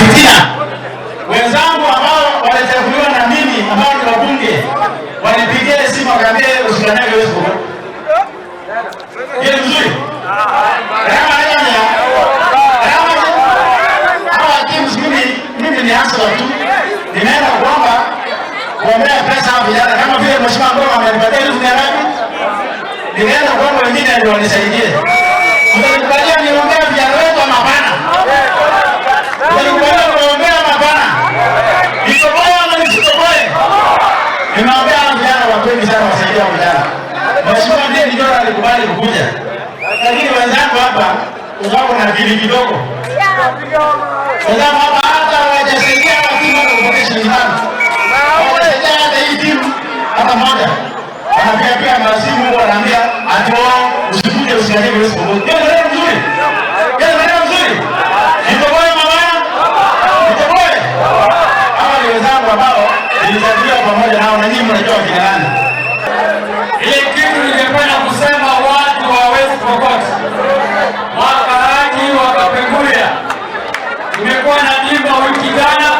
Fitina. Wenzangu ambao walichaguliwa na mimi ambao ni wabunge walipigia simu wakaambia usikanyage West Pokot. Hiyo ni mzuri. Kama nani ya? Kama hawa teams, mimi ni hustler tu. Nimeenda kuomba kuombea pesa hao vijana kama vile Mheshimiwa Ngoma amenipatia 1,000 ngapi? Nilienda kuomba wengine ndio wanisaidie. Mtanikubalia niombea vijana wetu ama hapana? Mtanikubalia kuombea ama hapana? Nitoboe ama nisitoboe? Nimeombea hao vijana, watu wengi sana wasaidia vijana. Mheshimiwa ndiye Njoro alikubali kukuja. Lakini wenzangu hapa wako na akili kidogo. Wenzangu hapa hata hawajasaidia hawa timu hata kupokea shilingi 5. Hawajasaidia hata hii timu hata moja. Wanapiga pia masimu huko wanaambia ati wao usikuje usikanyage West Pokot. Hiyo ni maneno mzuri. Hiyo ni maneno mzuri. Nitoboe mabaya? Nitoboe? Hawa ni wenzangu ambao nilichaguliwa pamoja nao na nyinyi mnajua wakina nani. Ile kitu ningependa kusema, watu wa West Pokot, wakaaji wa Kapenguria, tumekuwa na dimba wiki jana.